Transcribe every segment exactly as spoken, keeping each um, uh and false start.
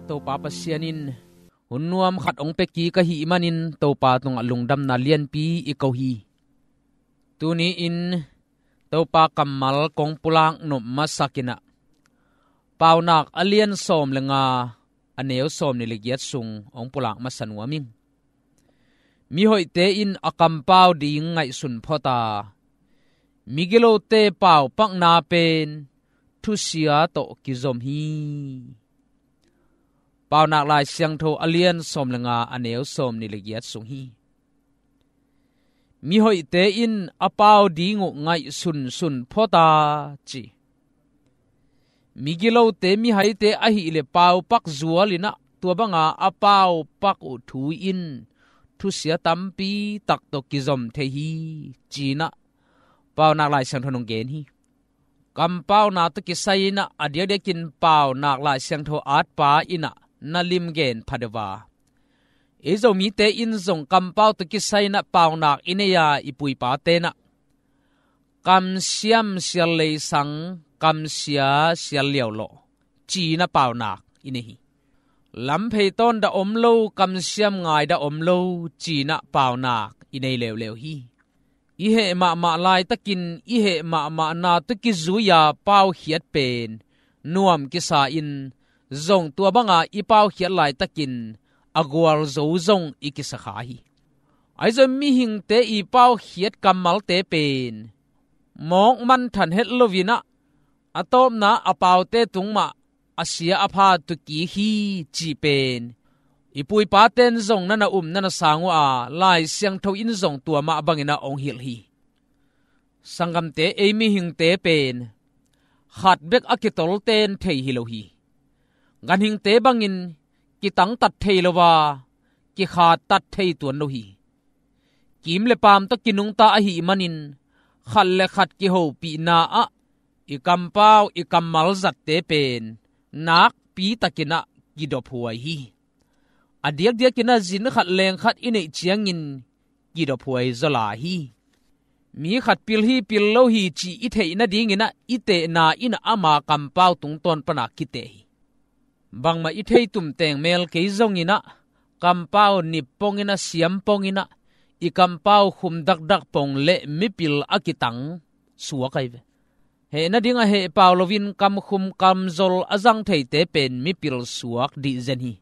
Topa Pasian in hun nuam khat hong pia kik ahih manin Topa tungah lungdamna lianpi i ko hi. Tuni-in Topa kammal kong pulak nop masak in ah, Paunak a lian sawm le nga, a neu sawmnih le giat sung hong pulak masa nuam ing. Mihoihte in a kampau ding ngaihsun phot a, migilote paupakna pen thusia tawh kizom hi. Paunak Lai Siangtho a lian sawm le nga, a neu sawmnih le giat sung hi. Mihoihte in a pau ding uh ngaihsunsun phot a, ci. Migilote, mihaite ahih leh paupak zual in ah, tua banga a paupak uh thu in thusia tampi tak tawh kizom thei hi, ci-in ah Paunak Lai Siangtho in hong gen hi. Kampauna tawh kisai in ah, a diakdiakin Paunak Lai Siangtho atpa in ah na lim gen pha deuh a, ei Zomite in zong kampau tawh kisai in ah paunak i nei a, i pu i pate in ah kamsiam sial leisang, kamsia sial liaulawh, ci-in ah paunak i nei hi. Lamphei tawn dah om lo, kamsiam ngai dah om lo, ci-in ah paunak i nei leuleu hi. I heh mahmah laitakin i heh mahmahna tawh kizui-a paukhiat pen nuam kisa in, zong tua banga i paukhiat laitakin a gualzo zong i kisa kha hi. Ahi zong mihingte i paukhiat kammalte pen mawk manthan het lo-in ah, a tawpna a paute tung mah a sia a pha tawh kik hi, cih pen i pu i pate'n zong na na um na na sang uh a, Lai Siangtho in zong tua mah bangin ah hong hilh hi. Sanggamte, ei mihingte pen khat bek a kitolten thei hi lo hi. Ganhingte bangin kitangtat thei lo a, kikhattat thei tuan lo hi. Kiim le paam tawh kinungta ahih manin khat le khat kihopihna ah i kampau, i kammal zatte pen nakpi takin ah kidophuai hi. A diakdiakin ah zin khat leng khat i neih ciangin kidophuai zaw lai hi. Mi khat pil hi, pil lo hi cih i theih nadingin ah i tehna in ah ama kampau tungtawn pan ah kiteh hi. Bangmah i thei tum teng mel kei zongin ah, kampau nip pongin ah, siam pongin ah, i kampau khum dakdak pong leh mipil a kitang suak ahi ve. Heh nading a heh pau loin kamkhum kamzol a zang theite pen mipil suak dih zen hi.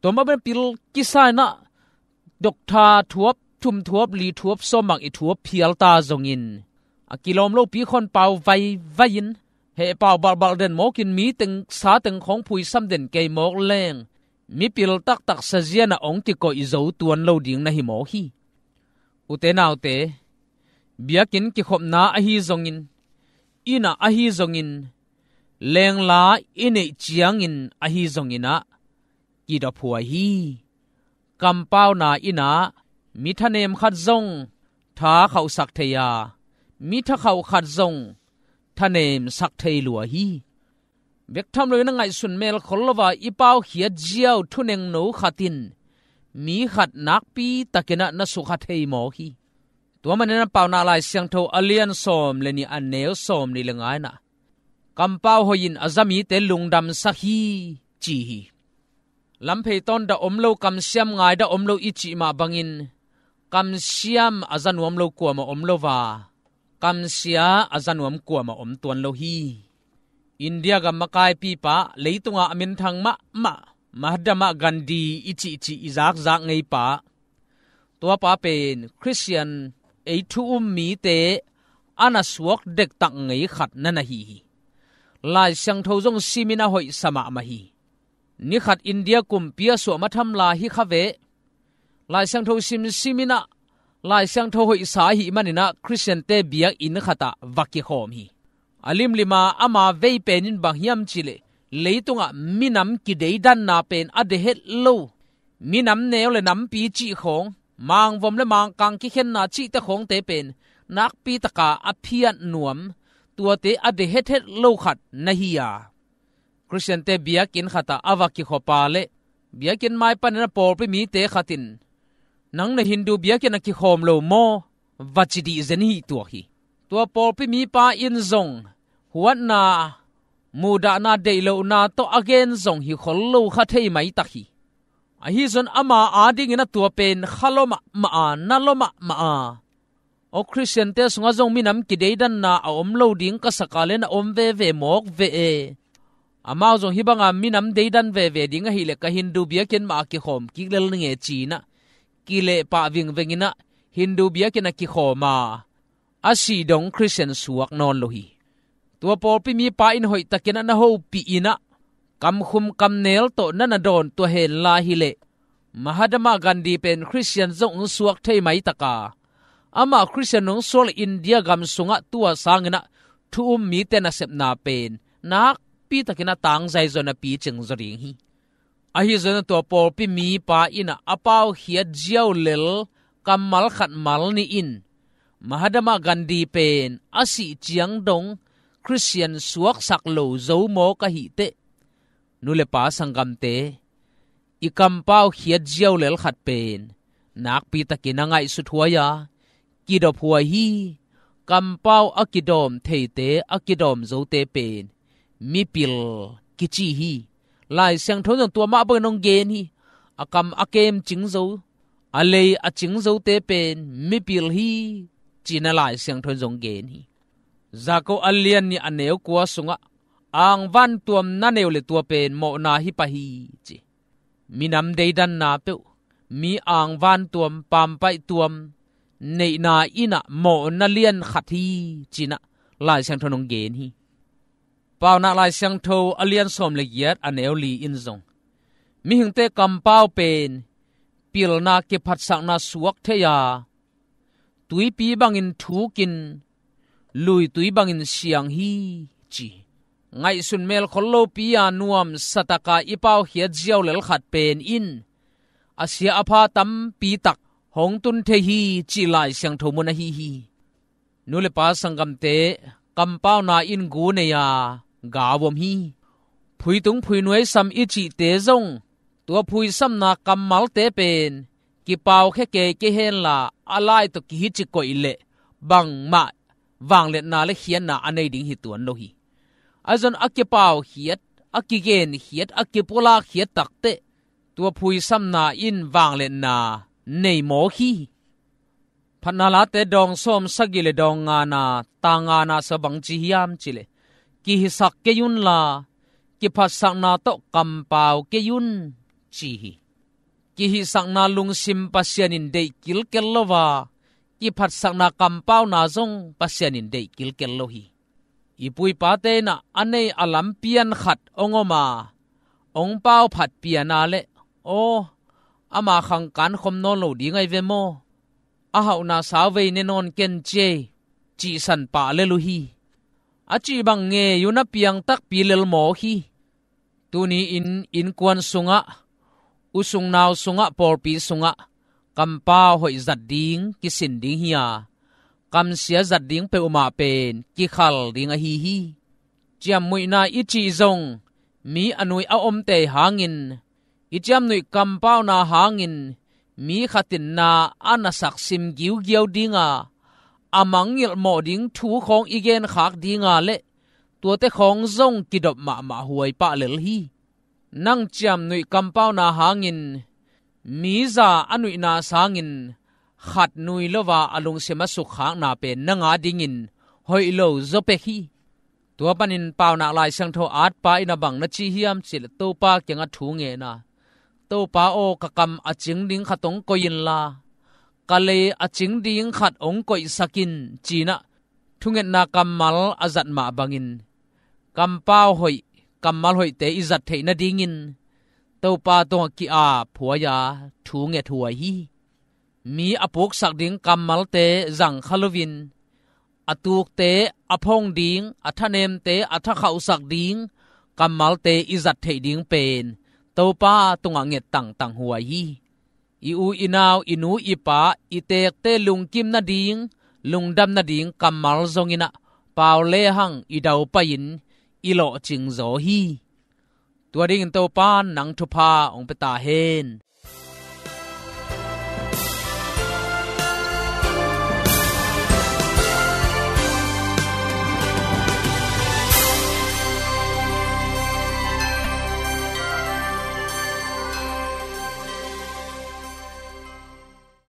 Tua mah bang pil kisa in ah, doktha thuap thum, thuap li, thuap sawm bang i thuap phial ta zongin, a kilawm lopi khawng pau vaivai-in, heh pau balhbalh den mawkin, mi teng sa teng khawng phuisam den kei mawk leng, mipil taktak sazian ah hong kikoih zo tuan lo ding na hi mawk hi. Ute naute, biakinn kikhopna ahi zongin, inn ah ahi zongin, lengla i neih ciangin ahi zongin ah kidophuai hi. Kampauna in ah mi thanem khat zong tha khauhsak thei a, mi tha khauh khat zong thanemsak thei lua hi. Bek tham loin a ngaihsun melkhol lo a i paukhiat ziau thunengno khat in mi khat nakpi takin ah na sukha thei mawk hi. Tua manin ah Paunak Lai Siangtho a lian sawm le nih, a neu sawmnih le nga in ah, kampau hoih in a za mite lungdamsak hi, ci hi. Lamphei tawn dah om lo, kamsiam ngai dah om lo i cih mah bangin, kamsiam a za nuam lo kuamah om lo a, kamsia a za nuam kuamah om tuan lo hi. India gam makaipipa, leitungah a minthang mahmah Mahatma Gandhi i cihcih i zakzak ngeipa, tuapa pen Khristian ei thu um mite a na suak dektak ngei khat na na hi hi. Lai Siangtho zong simin a hoihsa mahmah hi. Ni khat India kumpi a suah ma tham lai hi kha ve. Lai Siangtho simsim in ah, Lai Siangtho hoihsa ahih manin ah Khristiante biakinn khat ah va kikhawm hi. A limlim a ama vei pen in bang hiam cih leh, leitungah minam kideidanna pen a deih het lo, minam neu le nampi cih khawng, mangvom le mangkang kikhenna cihte khawngte pen nakpi taka a phiat nuam, tuate a deih hethet lo khat na hi a, Khristiante biakinn khat ah a va kikhop a leh, biakinn mai panin a pawlpi mite khat in, "Nang na Hindu biakinn ah kikhawm lo maw?" va ci dih zen hi tuak hi. Tua pawlpi mipa in zong huatna muhdahna deih lohna tawh a gen zong hi khol lo kha thei maitak hi. Ahi zong ama adingin a tua pen kha lua mahmah a, na lua mahmah a. Aw Khristiante sungah zong minam kideidanna a om lo ding ka sak a le na om veve mawk ve e. Amau zong hih banga minam deidan veve ding ahih leh ka Hindu biakinn mah a kikhawm kik lel ning e ci-in ah kilehpah vingveng in ah Hindu biakinn a kikhawm a, a sih dong Khristian suak nawn lo hi. Tua pawlpi mipa in hoihtakin ah na hopih in ah kamkhum kamnel tawh na na dawn tua hen la hi leh Mahatma Gandhi pen Khristian zong hong suak thei maitak a, amah Khristian hong suak leh India gam sungah tua sangin ah thu um mite nasepna pen nakpitakin a tangzai zaw, na picing zaw ding hi. Ahi zong tua pawlpi mipa in ah a paukhiat ziau lel kammal khat mal nih in Mahatma Gandhi pen a sih ciang dong Khristian suaksak lo zo mawk ahih teh, nu le pa sanggamte, i kampaukhiat ziau lel khat pen nakpitakin a ngaihsut huai a, kidop huai hi. Kampau a kidawm theite, a kidawm zote pen mipil kici hi. Lai Siangtho in zong tua mah bangin hong gen hi. A kam a kem cing zo, a lei a cing zote pen mipil hi, ci-in ah Lai Siangtho in zong gen hi. Jakob a lian nih a neu kua sungah, "Angvan tuam na nei uh leh tua pen mawhna hi pah hi," ci. Minam deidanna peuh, mi angvan tuam, pampaih tuam neihna in ah mawhna lian khat hi, ci-in ah Lai Siangtho in hong gen hi. Paunak Lai Siangtho a lian sawm le giat a neu li in zong, mihingte kampau pen pilna kiphatsakna suak thei a, tuipi bangin thukin, luitui bangin siang hi, ci. Ngaihsun melkhol lopi a nuamsa taka i paukhiat ziau lel khat pen in a sia a pha tampi tak hong tun thei hi, cih Lai Siangtho mun ahi hi. Nu le pa sanggamte, kampauna in gu nei a, gau om hi. Phuitung phuinuai sam i cihte zong, tua phuisamna kammalte pen kipaukhia keikei henla, a lai tawh kihici koih leh bangmah vangliatna le khiatna a nei ding hi tuan lo hi. A zon a kipaukhiat, a kigenkhiat, a kipulakkhiat takteh, tua phuisamna in vangliatna nei mawk hi. Phatna Late dawng sawm sagih le dawng ngana, tang ngana sua bang ci hiam cih leh, "Kihisak kei unla, kiphatsakna tawh kampau kei un," ci hi. Kihisakna lungsim Pasian in deih kilkel lo a, kiphatsakna kampauna zong Pasian in deih kilkel lo hi. I pu i pate in ah a nei a lam pian khat hong om a, hong pauphat pian a leh, "Aw, ama khangkan khom nawn lo ding ahi ve maw? A hauhna sauvei ne nawn ken ci ei," cihsan pah lel uh hi. A cih bang ngei un a piang takpi lel mawk hi. Tuni-in innkuan sungah, usungnau sungah, pawlpi sungah kampau hoih zat ding kisin ding hi a, kamsia zat ding peuhmah pen kikhal ding ahi hi. Ciamnuihna i cih zong mi a nui a omte hangin, i ciamnuih kampauna hangin mi khat in na a nasak sim giugiau ding a, a mangngilh mawh ding thu khawng i genkhak ding a leh, tuate khawng zong kidop mahmah huai pah lel hi. Nang ciamnuih kampauna hangin mi za a nuihna sangin khat nui lo a a lungsim a sukkhakna pen nang adingin hoih lo zaw pek hi. Tua panin Paunak Lai Siangtho atpa in a bang na ci hiam cih leh, Topa kiangah thu ngen a, "Topa aw, ka kam a cing ding khat hong koih inla, ka lei a cing ding khat hong koihsak in," ci-in ah thungetna kammal a zat mah bangin, kampau hoih, kammal hoihte i zat theih nadingin Topa tungah ki-ap huai a, thu nget huai hi. Mi a puksak ding kammalte zang kha loin, a tukte a phong ding, a thanemte a thakhauhsak ding kammalte i zat theih ding pen Topa tungah nget tangtang huai hi. I u i nau, i nu i pa, i teekte lungkim nading, lungdam nading kammal zongin ah pau lehang i daupai-in i lawhcing zaw hi. Tua dingin Topa in nang thupha hong pia ta hen.